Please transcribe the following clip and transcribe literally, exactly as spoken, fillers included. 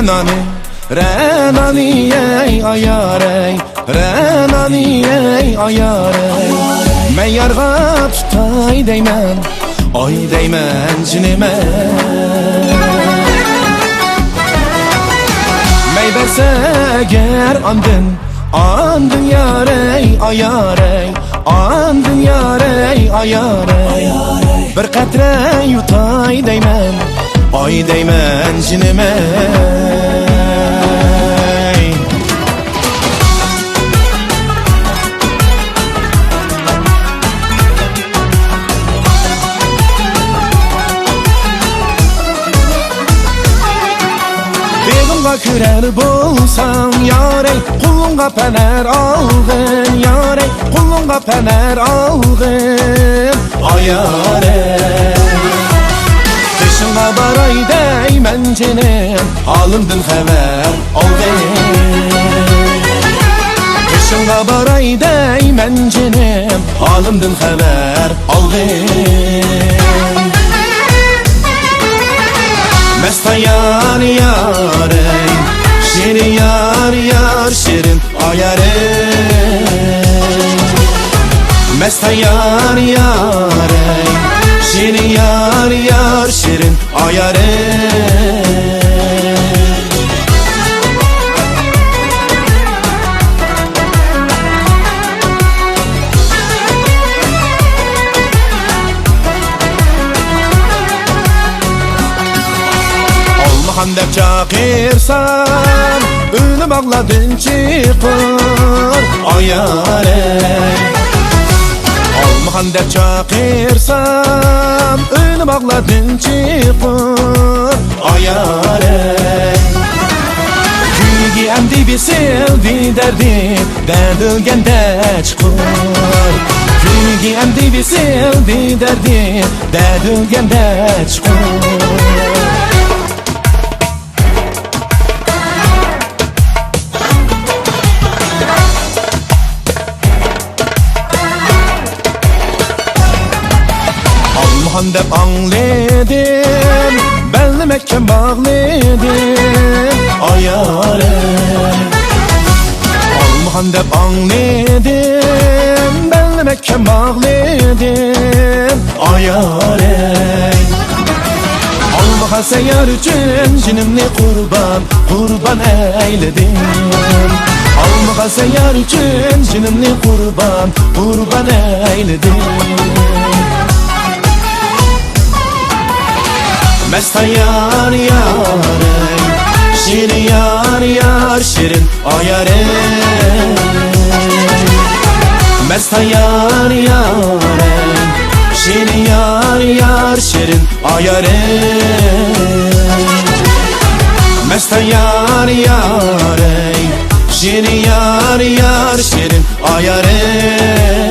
نانى، رەنانى ئەي ئايار ئەي، رەنانى ئەي ئايار ئەي. مەن يارغا تۇتاي دەيمەن، ئاي دەيمەن جېنىمەي. مەي بەرسە ئەگەر ئاندىن، ئاندىن يار ئەي ئايار ئەي، ئاندىن يار ئەي ئايار ئەي. بىر قەترە يۇتاي دەيمەن، ئاي دەيمەن جېنىمەي. بېغىمغا كىرەر بولساڭ يارەي، قولۇڭغا پەنەر ئالغىن يارەي، قولۇڭغا پەنەر ئالغىن ئايارەي. قېشىڭغا باراي دەيمەن جېنىم، ھالىمدىن خەۋەر ئالغىن. قېشىڭغا باراي دەيمەن جېنىم، ھالىمدىن خەۋەر ئالغىن. مەستان يار يارەي، شېرىن يار يار، شېرىن ئايارەي. مەستان يار يارەي، شېرىن يار يار، شېرىن ئايارەي. ئالمىخان دەپ چاقىرسام، ئۆلۈم باغلاردىن چىقار ئايارەي. ئالمىخان دەپ چاقىرسام، ئۆلۈم باغلاردىن چىقار ئايارەي. كۈيگە ئەمدى بېسىلدى دەردىم، دەدىلگەندە چىقار. كۈيگە ئەمدى بېسىلدى دەردىم، دەدىلگەندە چىقار. ئالمىخان دەپ ئاڭلىدىم، بەلنى مەھكەم باغلىدىم ئايارەي. ئالمىخان دەپ ئاڭلىدىم، بەلنى مەھكەم باغلىدىم ئايارەي. ئالمىخان سەن يار ئۈچۈن جېنىمنى قۇربان، قۇربان ئەيلىدىم. ئالمىخان سەن يار ئۈچۈن جېنىمنى قۇربان، قۇربان ئەيلىدىم. مەستان يار يارەي، شېرىن يار يار، شېرىن ئايارەي. مەستان يار يارەي، شېرىن يار يار، شېرىن ئايارەي. مەستان يار يارەي، شېرىن يار يار، شېرىن ئايارەي.